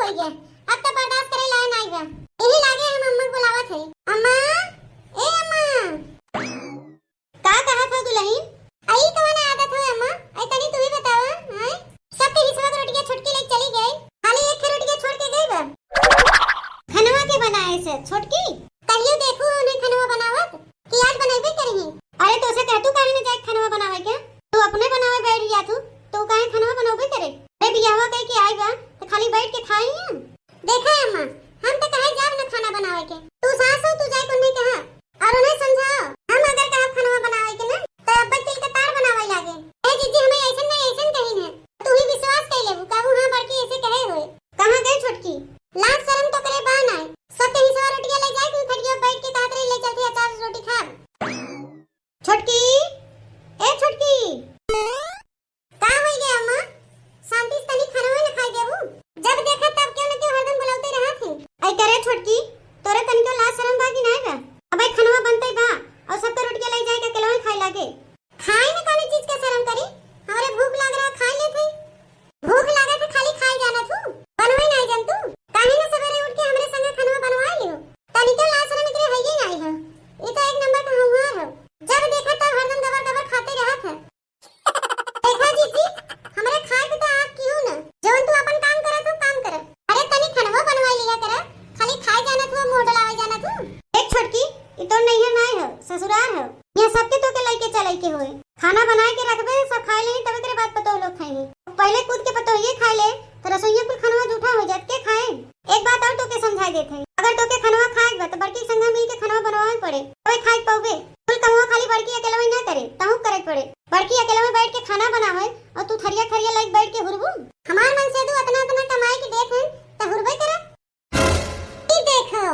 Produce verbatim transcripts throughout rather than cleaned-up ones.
हो गया। अब तो बर्दाश्त करे लायक नाई बा। यही लागे हम अम्मा के बुलावत है। अम्मा, ए अम्मा। का कहत हो दुलहिन? आई कवन आदत हो अम्मा? आई तनी तू ही बतावा, हैं? सब के हिस्सा के रोटिया छोटकी लेके चली गई। खाली एक ठे रोटिया छोड़ के गई बा। खनवा के बनाए से छोटकी? कहियो देखू उन्हें खनवा बनावत कि आज बनैबे करिही। अरे तो उसे कहतू काहे न जाए खनवा बनावे के? तू अपने बनावे बैठ जातू, तो काहे खनवा बनौबे करे? अरे बियाहवा कई के आई बा, तो खाली बैठ के खाई हम। देखा अम्मा, हम तो कहे जाब न खाना बनावे के। तू सास हो, तू जाए को नहीं कहा। और उन्हें समझाओ, हम अगर कहब खनवा बनावे के ना, तो अब्बे तिल के तार बनावे लागे। ए जीजी, हमें ऐसन नहीं ऐसन कही है, तू ही विश्वास कर लेबू, कहू हाँ बड़की ऐसे कहे होए। कहाँ गए छोटकी? लाज शर्म तो करे बा नाय। सब के हिस्सा रोटिया ले जाए, तू खटिया बैठ के कहत रही, "ले चलती अचार रोटी खाब।" छोटकी, ए छोटकी। का होई गया अम्मा? शांति से तनी खाना न खाई देबू? जब देखा तब क्यों न क्यों हरदम बुलावते रहत है। आई करे छोटकी, तोरे तनिको लाज शर्म बा कि नाय बा? अब आई खनवा बनते बा और सबके रोटिया ले जाए के अकेलवा खाए लागे। खाए में कौन चीज के शर्म करी? हमरे भूख लाग रहा, खाए लेते। भूख लागत है, खाली खाई जाना तू, बनवाई नहीं जान तू। काहे ना सवेरे उठ के हमरे संगे खनवा बनवा लियो? तनिको लाज शरम एकरे हइये नाई है। ई तो एक नंबर का होनहार है। जब देखा तब हरदम गबर गबर खाते रहत है। देखा जीजी, हमरे खाए पे तो आँख किहू ना। जवन तू अपन काम करत हो, काम कर। अरे तनी खनवा बनवा लिया कर। खाली खाए जाना तू, मुँह डोलावे जाना तू। देख छोटकी, ई तो नैहर नाई है, ससुरार है। यहाँ सबके तो के लइके चले के होए। खाना बनाए के रखबे, सब खाए लेही, तब एकरे बाद पतोह लोग खाएंगे। पहले कूद के पतोहिए खाए ले, तो रसोइया कुल खनवा जूठा हो जात, के खाए? एक बात और तोके समझाए देत है, अगर तोके खनवा खाए के बा, तो बड़की संगे मिल के खनवा बनवावे पड़े, तबे खाए के पउबे। कुल कमवा खाली बड़की अकेलवे ना करे, तहू करे के पड़े। बड़की अकेलवे बैठ के खाना बनावे और तू थरिया थरिया लाइक बैठ के हुरबू। हमार मनसेदू अतना अतना कमाए के देत हैं, तो हुरबे करे। ई देखो,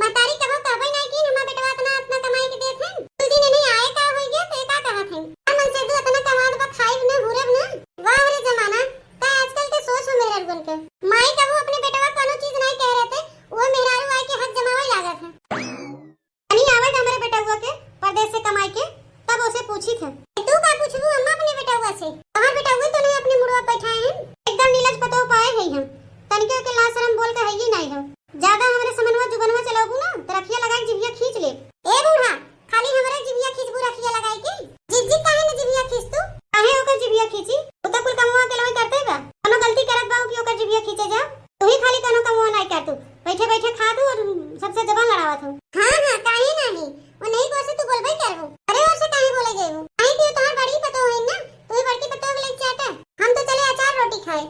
महतारी कबो कहबे नाई कि हमार बेटवा अतना, अतना कमाई के देत हैं। दू दिन इन्हें आए का होई गया, तो ये का कहत हैं? आ मनसेदू अतना कमात बा, खाइब ना, हुरब ना। वाह रे जमाना, का आजकल के सोच हो मेहरारू के। माई कबो अपने बेटवा कोनो चीज नाई कह रहते, वो मेहरारू आए के हक जमावे लागत है। तनी आवे दे हमरे बेटउआ के परदेस से कमाई के, तब ओसे पूछी थे। तू का पूछबू अम्मा अपने बेटउआ से? तोहार बेटउआ तो नहीं अपने मुड़वा बैठाए हैं। एकदम नीलज पतोह पाए है हम। तनिको के लाज शरम बोल के हइये नाई हो। ज्यादा हमरे समनवा जुबनवा चलौबू ना, तो रखिया लगाई जिभिया खींच ले। ए बूढ़ा, खाली हमरे जिभिया खींचबू रखिया लगाई के? जिज्जी काहे न जिभिया खींच तू? काहे ओकर जिभिया खींची? उ तो कुल कमवा अकेलवे करते बा। कोनो गलती करत बा कि ओकर जिभिया खींचे जाओ? तू ही खाली कोनो कमवा नाई कर तू। बैठे बैठे खा तू और सबसे जबान लड़ावत हो। हाँ, हाँ, काहे नाही? वो नहीं बोल से तू बोलबे करबू। अरे और से काहे बोले जाबू? काहे कि वो तोहार बड़ी पतोह है ना, तू ही बड़की पतोह के लेके चाटा। हम तो चले अचार रोटी खाए।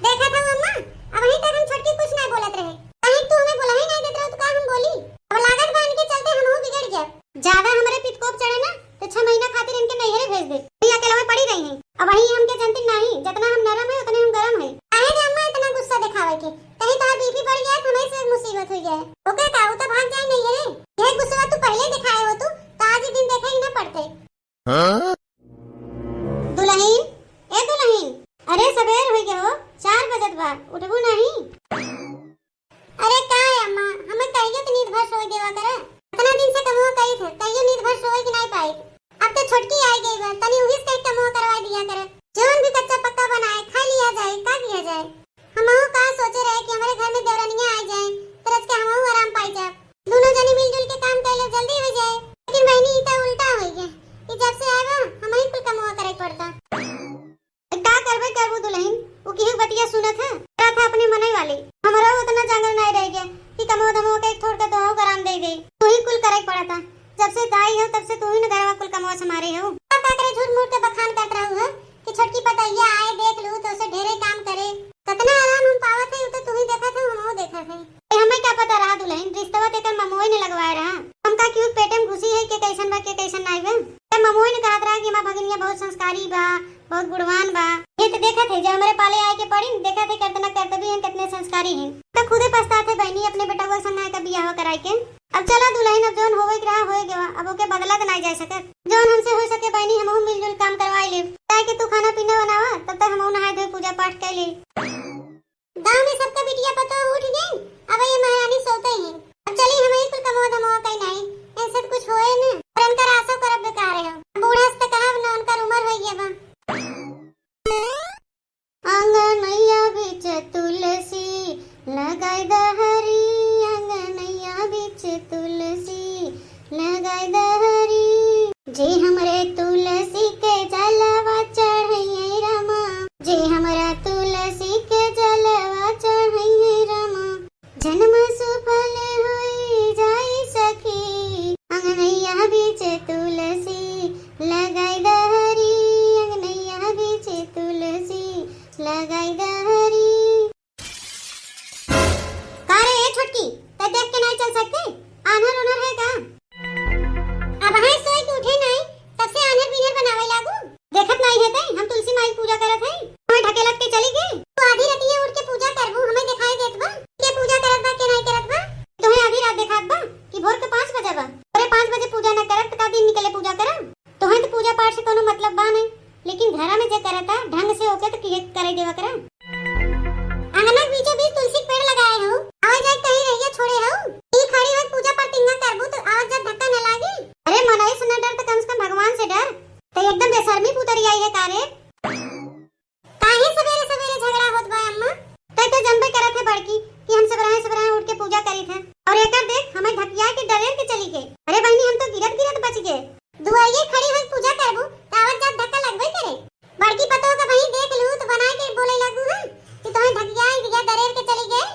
देखा था अम्मा, अबहीं तक हम छोटकी कुछ ना बोलत रहे। काहे तू हमें बोला ही नहीं देत रहो तो का हम बोली? अब लागत बा इनके चलते हमहू बिगड़ गया। ज्यादा हमरे पितकोप चढ़े ना, तो छह महीना खातिर इनके नैहरे भेज दे। ये अकेलवे पड़ी रही हैं। अबहीं हमके जनती नाही, जितना हम नरम है, उतने हम गरम है। काहे रे अम्मा इतना गुस्सा दिखावे के? कहीं तोहार बीपी बढ़ गया, तो हमें से मुसीबत हुई जाए। ओके का, उ तो भाग जाए नैहरे। यह गुस्सा तू पहले दिखाए हो तू, तो आज ही दिन देखे ही ना पड़ते। हाँ? दुलहिन, ए दुलहिन, अरे सबेर हुई गए हो, चार बजत बा, उठबू नहीं? अरे का है अम्मा, हमें कहियो तो नींद भर सोए देवा करे। इतना दिन से कमवा करी थे, कहियो नींद भर सोए के नहीं पाई। अब तो छोटकी आई गई बा, तनी उहिस कहीं कमवा करवा दिया करे। जौन भी कच्चा पक्का बनाए, खा लिया जाए, का किया जाए? हमहू का सोचे रहे कि हमारे घर में देवरनिया आ जाए, तो रच के हमहू आराम पाई जाए। दोनों जनी मिलजुल के काम कर लो, जल्दी हो जाए। लेकिन बहनी, ई तो उल्टा हो गया कि जब से आए बा, हम ही कुल कमवा करे पड़ता। का करबे करबू दुलहिन, उ केहू बतिया सुनत है? करत है अपने मनई वाली। हमरो उतना जांगर नाई रह गया कि कमो धमो के एक थोड़ के तोहू गराम दे दे। तू ही कुल करे पड़ता। जब से दाई हो तब से तू ही न घरवा कुल कमवा संभारे हो। का करे झूठ मूठ के बखान करत रहू हो कि छोटकी पतैया आए देख लू तो उसे ढेरे काम करे। कतना आराम हम पावत है उ तो तू ही देखत हो, हमहू देखत है। ए, हमें क्या पता रहा दुलहिन, रिश्तवा ते कर ममोई ने लगवाए रहा। हमका क्यों पेटे में घुसी है कि कैसन बा के कैसन नाई बा। ते ममोई ने कहत रहा कि हमार भगिनिया बहुत संस्कारी बा, बहुत गुणवान बा। ये तो देखत है, जब हमरे पाले आए के पड़ी, देखत है कितना कर्तव्य है, कितने संस्कारी है। तो खुदे पछतात है बहनी अपने बेटवा संग का बियाह कराए के। अब चला दुलहिन, अब जौन होवे के रहा, होए गवा, अब ओके बदला तो नाई जा सकत। जौन हमसे हो सके बहनी, हमहू मिलजुल काम करवाई लेब। चाहे कि तू खाना पीना बनावा, तब तक हमहू नहाए धोए पूजा पाठ कर ले। गांव में सबका बिटिया पतोह उठ गई, अब ये महारानी सोते ही। अब चली हम ही कुल कमवा धमवा कहीं नहीं, इनसे तो कुछ होए न, और इनकर आसो करब बेकार है। बूढ़ा से तो कहब न, उनकर उम्र हो गया बा। आंगनैया बीच तुलसी लगाई द हरी अंगनैया बीच तुलसी, लगाई द हरी। जे हमरे तुलसी के जलवा चढ़इहे रामा, जे हमरा तुलसी के जलवा चढ़इहे रामा, जन्म सुफल होई जाई सखी। अंगनैया बीच तुलसी, लगाई द हरी, अंगनैया बीच तुलसी, लगाई द हरी। का रे ए छोटकी, तै देख के नाई चल सकते? आन्हर ओन्हर है का? अबहीं सोई के उठे नाई, तब से आन्हर बिन्हर बनावे लागू। देखत नाई है तै, हम तुलसी माई पूजा करत है। हमें ढकेलत के चली गई। तू आधी रतिया उठ के पूजा करबू, हमें दिखाई देत बा के पूजा करत बा, के नाई करत बा? तुम्हें आधी रात देखात बा कि भोर के पाँच बजे बा? अरे पाँच बजे पूजा न करब त का दिन निकले पूजा करब? तोहन त पूजा पाठ से कोनो मतलब बा नहीं, लेकिन घरा में जे करता ढंग से ओके त किहे करे देवा करा। अंगना के बीचों बीच तुलसी के पेड़ लगाए हो, आवे जाए कहीं रहिया छोड़े हो। ई खड़ी होई पूजा पर तिंगा करबू त आवाज जब धक्का न लागी। अरे मनई से न डर त कम से कम भगवान से डर। त एकदम बेशर्मी पुतरी आई है का रे? काहे सबेरे सबेरे झगड़ा होत बा अम्मा? तै तो जनबे करत है बड़की कि हम सबेरे सबेरे उठ के पूजा करी थे। और एकर देख, हमें धकिया के डरेर के चली गई। अरे बहनी, हम तो गिरत गिरत बच गए। दुआरिये खड़ी होई पूजा करबू, त आवत जात धक्का लगबे करे। बड़की पतोह का बहिन देख लू त बना के बोले लगू है कि तुम्हें धकिया के डरेर के चली गई।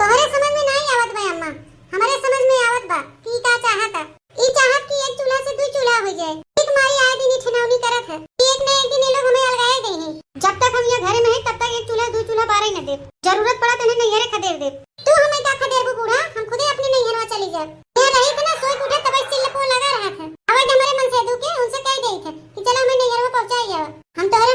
तोहरे समझ में नाई आवत बा अम्मा, हमरे समझ में आवत बा कि ई का चाहता। ई चाहत कि एक चूल्हा से दुई चूल्हा हो जाए। एक माई आए दिन ई ठिनौनी करत है कि एक न एक दिन ये लोग हमें अलगाए देही। जब तक हम यहाँ घरे में हैं, तब तक एक चूल्हा दुई चूल्हा बारे न देब। जरूरत पड़ा त इन्हें नैहरे खदेड़ देब। तू हमें का खदेड़बू बूढ़ा, हम खुदे अपने नैहरवा चली जाब। ये रही इतना सोई के उठे तब चिल्लपो लगा रहा था। अब आज हमारे मन से दुखे उनसे कह देई थे कि चलो हमें नैहरवा पहुँचाई जाओ। हम तोहरे